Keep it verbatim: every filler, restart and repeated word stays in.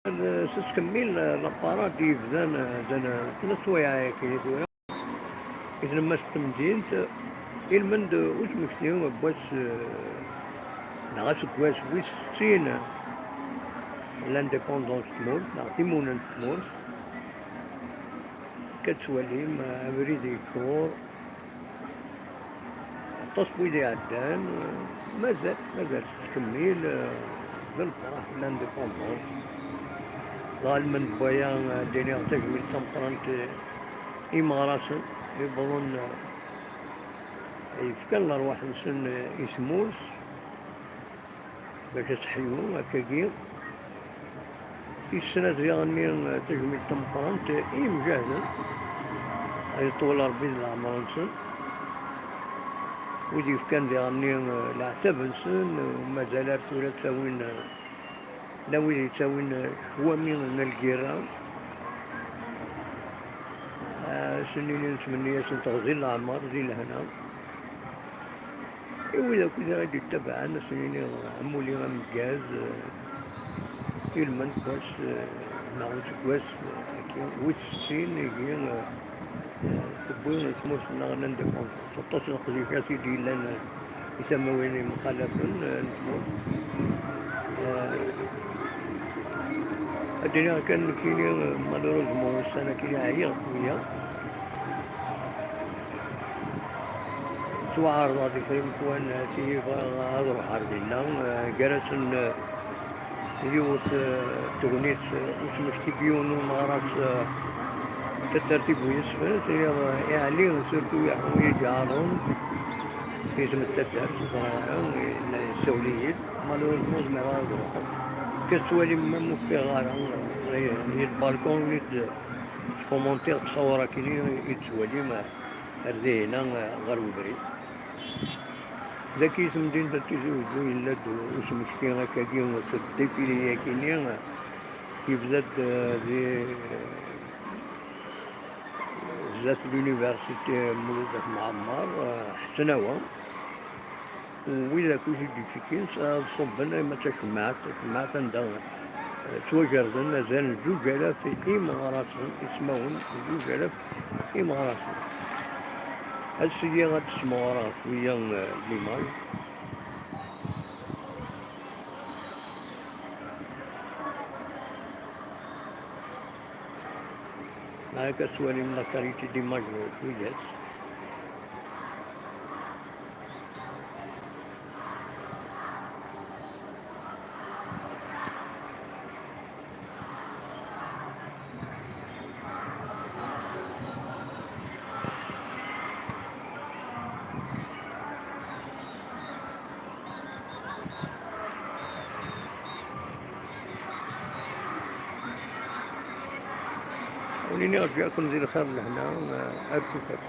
Ad s-tkemmil la parade yebdan, eh, dan, eh, tlata swayeɛ yagi tura. I tlemmast n temdint, ilmend usmekti n wass, eh, neɣ aseggas wis settin n l'indépendance n tmurt, neɣ timunent n tmurt. Akka tettwalim, eh, abrid yeččur, aṭas n wid iɛeddan, eh, mazal, mazal tettkemmil, eh, d lferḥ n l'indépendance. Dɣa almend n waya, eh, ad d-iniɣ tajmilt tameqqrant, eh, i yimeɣrasen yewwḍen, eh, yefkan lerwaḥ-nsen, eh, i tmurt bac ad teḥyu akkagi. Tis snat diɣenni, eh, tajmilt tameqqrant, eh, i yimjahden ad yeṭṭwel Rebbi di leɛmer-nsen. Wid yefkan diɣenni, eh, leɛtab-nsen, eh, mazal ar tura ttawin, eh, la wid yettawin, eh, ccwami n lgirra. Ah, ad sen-nini nettmenni-asen teɣzi n leɛmer di lehna. I wid akk i ɣ-d-ittabaɛen, ad sen-nini amulli ameggaz, eh, ilmend n wass, eh, neɣ useggas, eh, wis settin, ihi, eh, eh, tewwi tmurt-nneɣ l'indépendance. Aṭas n leqdicat i d-yellan, eh, i tamawayin yemxalafen, eh, n tmurt. Eh, ad d-iniɣ kan nekkini, eh, malheureusement ussan-agi ɛyiɣ cwiya. Ttwaɛerḍeɣ di kra n leḥwal, eh, tili bɣiɣ ad ruḥeɣ ar dinna, eh, gar-asen, eh, yiwet, eh, tegnit, eh, usmekti n yiwen umeɣras, eh, taddart n Buyesfel, tili, eh, iɛelli, surtout iḥu-, i d-iɛerḍen si tmurt n taddart, ur ẓriɣ ara, yella yessawel-iyi-d, malheureusement ur zmireɣ ara ad ruḥeɣ. Akka tettwalim ma ur ffiɣeɣ ara, eh, i lbalkun i d-, tkumuntiɣ, ttṣawur akkin i d-tettwalim, eh, ar dihin-a, eh, ɣer webrid. Dagi temdint n Tizi Uzzu yella-d usmekti akkagi, s ddifili-agi-nni, yebda-d, eh, di, zdat l'université Mulud At Mɛemmer, eh, Ḥesnawa. Wid akk i t-id-ittekkin, ad ṣubben arma d tacemmaɛt, tacemmaɛt anda, eh, ttwajerden azal n zuǧ alaf imeɣrasen, ismawen n zuǧ alaf imeɣrasen. Ad sigi ad tesmeɣreɣ cwiya, eh, l'image. Nɛek ad twalim la qualité d'image, eh, cwiya. Ur iniɣ ǧǧiɣ-ken di lxir d lehna, eh, ar s ifak.